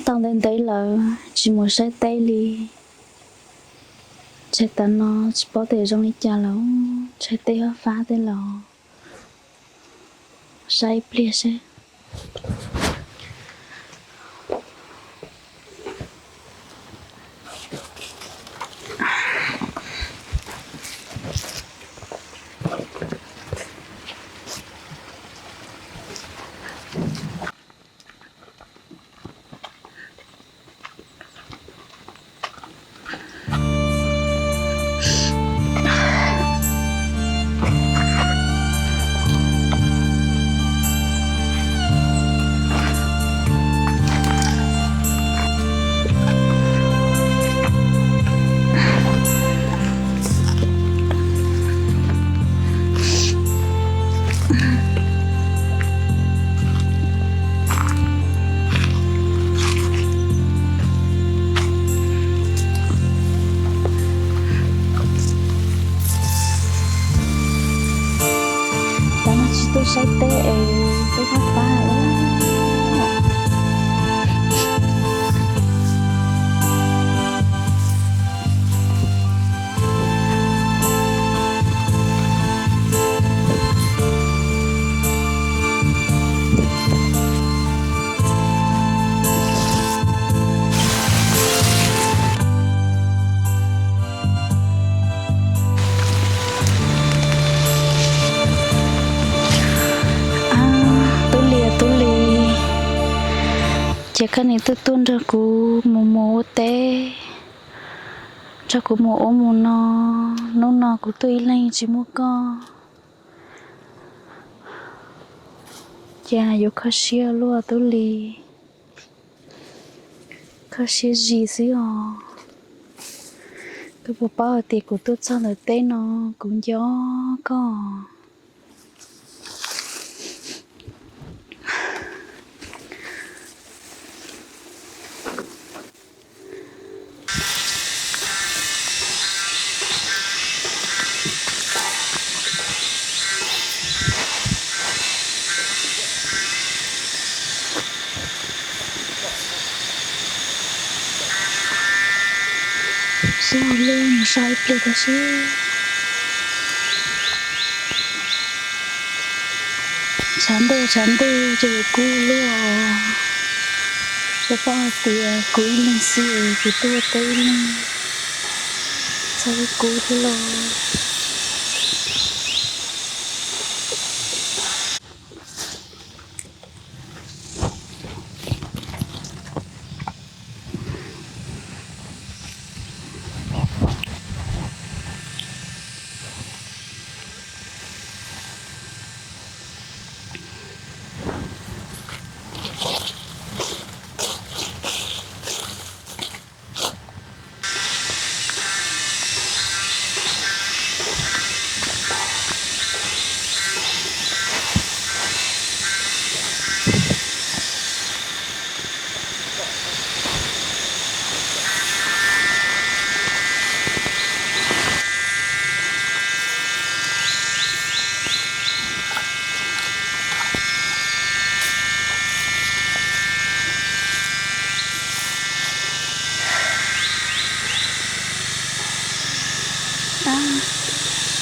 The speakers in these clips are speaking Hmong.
Tau ntev ntev lawm tsis mus saib teb li. Tshaib tav no tsis paub tias zoo li cas lawm, tshaib teb fab teb los saib ib pliag seb. Tam no tsis tuaj saib teb es teb fab fab. Tub Lis, tub Lis, ces koj nim tuaj tuaj nrog kuv mus mus ua teb, nrog kuv mus ua mus no, hnub no kuv tuaj ib leeg tsis muaj koj. Cas yuav kho siab luaj tub Lis, kho siab zis xwb os. Koj puas paub hais tias kuv tuaj txog ntawm teb no kuv nco koj. Sib haum luj mus so ib pliag tag sib. Tshav ntuj tshav ntuj ces yuav kub luaj. Puas paub hais tias kuv ib leeg xwb kuv tuaj teb ib leeg, txhob kub thiab los.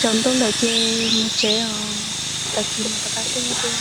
Tsaus ntuj lawm ces mus tsev os, tag kis mus rov qab tuaj dua.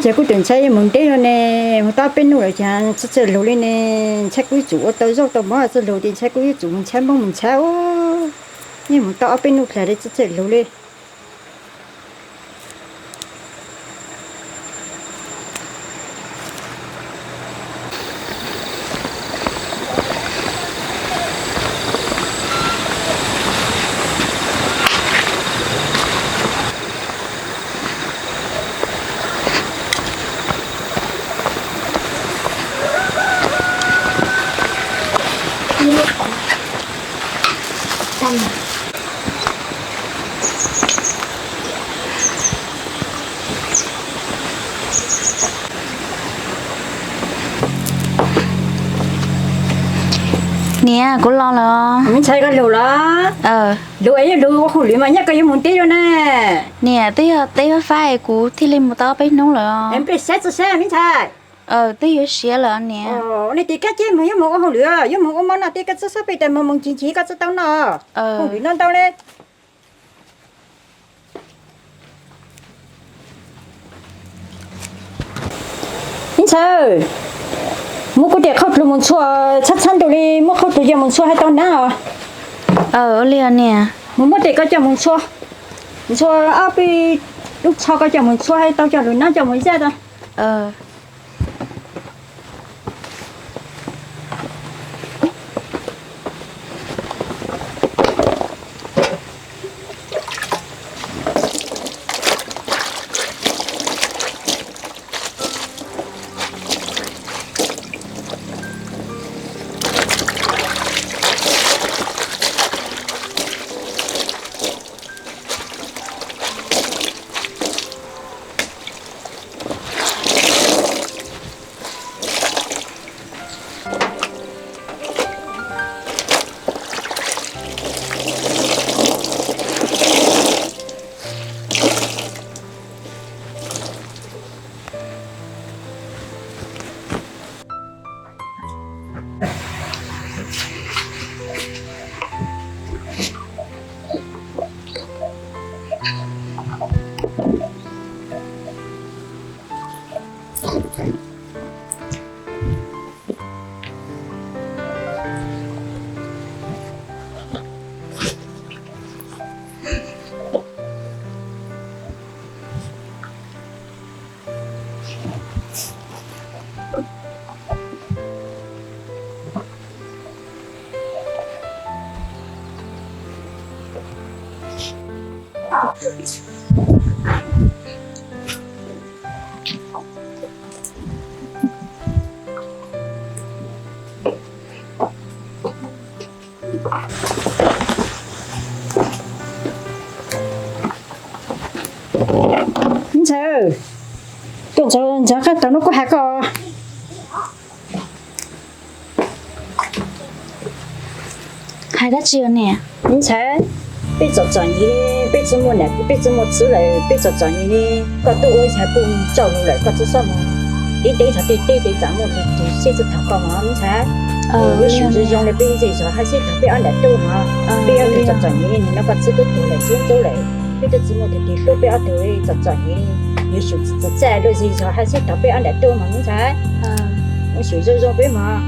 Ces kuv tseem ntshai yuav mus ntev no ne, mus tau ob peb hnub lawm ces txawj txawj lug li ne, ntshai kuv yuav tsum ua tau zaub tau mov txawj lug ces ntshai kuv yuav tsum mus ntshav nplooj mus ntshav ub. Yeej mus tau ob peb hnub dlhau li txawj txawj lug li. Niam, kuv los lawm. Me ntxhais, koj lug los? Lug es yuav lug ua hauj lwm mas nyaj koj yuav mus teb yuav na. Niam, twb yog teb fab fab es kuv thiaj li mus tau ob peb hnub lawm. Npej siab txog siab me ntxhais. Twb yuav siav lawm niam. Nej tis kab ceb mus yuav mus ua hauj lwm, yuav mus ua mov noj tej koj txhob xav pem tes mus mus ncig ncig koj txhob tau noj. Hauj lwm no ntau li. Me ntxhais, muab kuv tes qhaub dluag mus ntxhua, txhob txhob ntuj li, muab qhaub dluag coj mus ntxhua hais tau nab os. Ua li niam. Mus muab tes koj coj mus ntxhua, ntxhua ob peb lub tsho koj coj mus ntxhua hais tau coj lug nab coj mus zaj tau. Me ntxhais, tuaj ntxhov ntxhov qab tau no kuv hais koj. Hais dab tsi niam? Me ntxhais, peb txom txom nyem, peb tsis muaj nam peb tsis muaj txiv lawm, peb txom txom nyem li. Koj tuaj ua ib yam pub tsaus lug lawm koj tsis txhob mus. Tib teb txog tej teb tes tsam muaj tus siab tsis thaum koj mog me ntxhais. Yuav tsum zoo zoo li peb ntxhais zog hais sib thaum peb ob nram tuaj mog. Peb ob tug txom txom nyem li no koj txiv twb tuag lawm txiv ntxub lawm, peb twb tsis muaj tus twg hlub peb ob tug li txom txom nyem li. Yuav tsum txawj txawj lub zig zog hais sib thaum peb ob nram tuaj mog me ntxhais. Yuav tsum zoo zoo peb mog.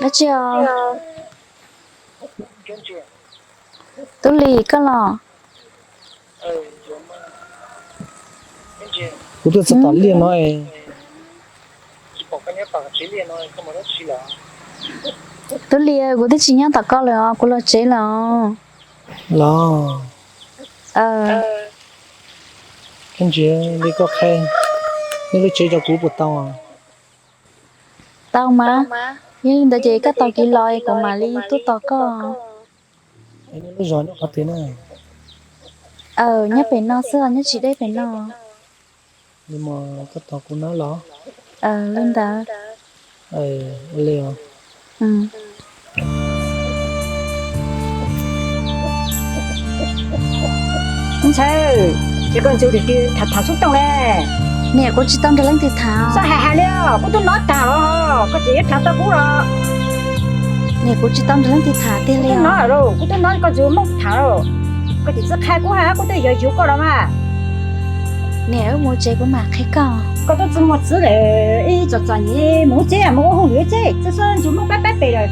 Dab tsi os? Tub Lis, koj los? Kuv tuaj txog tom liaj no. Tub Lis, kuv twb tsis nyob tom koj lawm os, kuv los tsev lawm os. Los. Koj ntsia li koj qhia, nej lub tsev rau kuv puas tau? Tau mas, yog li ntawd ces koj tos kuv los kuv mam li tuaj tos koj. Lub zos nyob qhov twg na? Aw, nyob pem no xwb, nyob tsis deb pem no. Li mas koj tos kuv no los? Li ntawd. Ua li os. Ntxhais, ces koj ntxub tus twg tham tham xub tooj ne? Niam, kuv tsis tau nrog leej twg tham. Txhob hais hais li os, kuv twb hnov tag los, koj tseem yuav tham tau kuv los? Niam, kuv tsis tau nrog leej twg tham tiag li os. Kuv twb hnov koj ntxub Hmoob tham los, koj tsis txhob qhia kuv hais, kuv twb yog yug koj los mas. Niam, wb mus tsev kuv mam qhia koj. Koj twb tsis muaj txiv lawm, ib txom txom nyem mus tsev, mus ua hauj lwm tsev, txhob ntxub Hmoob pab pab pem lawm.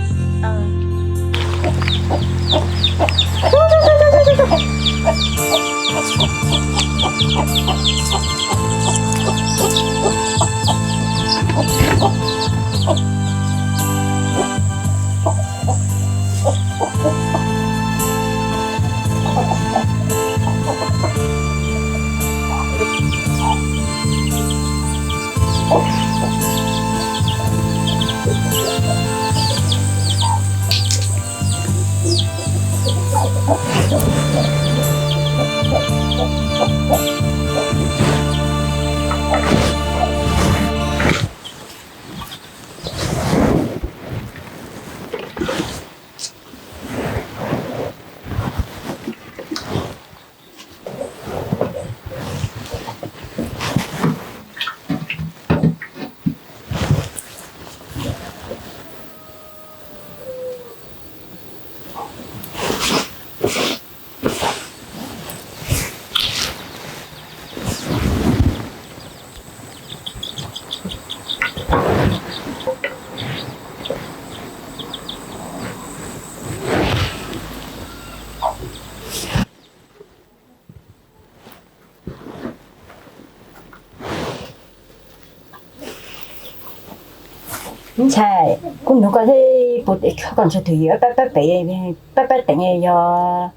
Ntxhais, kuv nug koj thiab, puas koj ntshe tus yawg pab pab pem, pab pab teev yog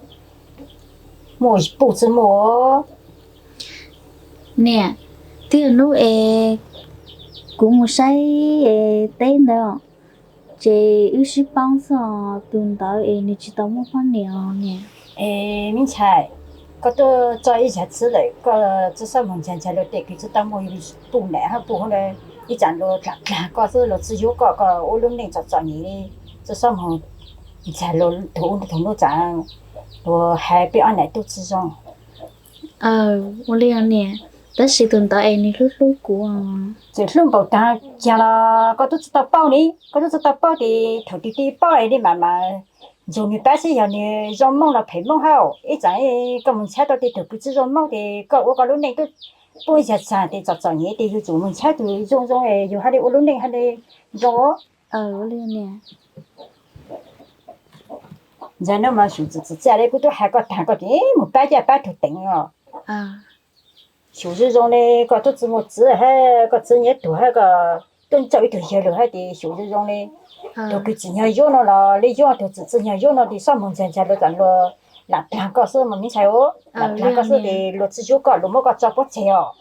muaj puj tsi muaj? Niam, twb yog hnub es kuv mus saib es teb ntawd, ces wb sib paub xwb os, tus ntawd es nws tsis tau muaj poj niam os niam. Es me ntxhais, koj tuaj txog ib zag txwv lawm, koj tsi xob moog ntsag ntsag luag tej kws tsi tau muaj puj nam hab puj hab, ib tsam luag dlaag dlaag koj xwb, luag tsi yuav koj, koj ua lub neej txom txom nyem li, tsi xob moog ntsag luag thaum ub thaum ub txav luag hais peb ob nam tub tsi zoo. Ua li os niam, tab sis tus ntawd es nws hlub hlub kuv. Txawm hlub npaum taag kiag los koj tub tsi tau paub ne, koj tub tsi tau paub tes thaum twg tes paub es li mam mam nrug nws pab seb yog nws zoo Moob los phem Moob hab. Ib tsam koj mus ntxhab tau tej tug kws tsi zoo Moob tes koj ua koj lub neej tub puab yag txag tes txom txom nyem tes yug tsum mus ntxhab tug zoo zoo es yug hab li ua lub neej hab li zoo. Ntxhais, nub mas xyum txim txim txiaj li, kuv tub has koj taag koj tseem mus pab caj pab tug teev os. Xyum zoo zoo li koj tub tsi muaj txiv hab koj txiv nyiam tuag hab koj tub ntsauj ib tug yawg lug hab tes xyum zoo zoo li tug kws tsim nyog yuav no los li yuav, tug tsi tsim nyog yuav no tes xob moog ntsag ntsag luag txam luag lam dlaag koj xwb mas me ntxhais. Lam dlaag koj xwb tes luag tsi yuav koj, luag muab koj tso puab txeg os.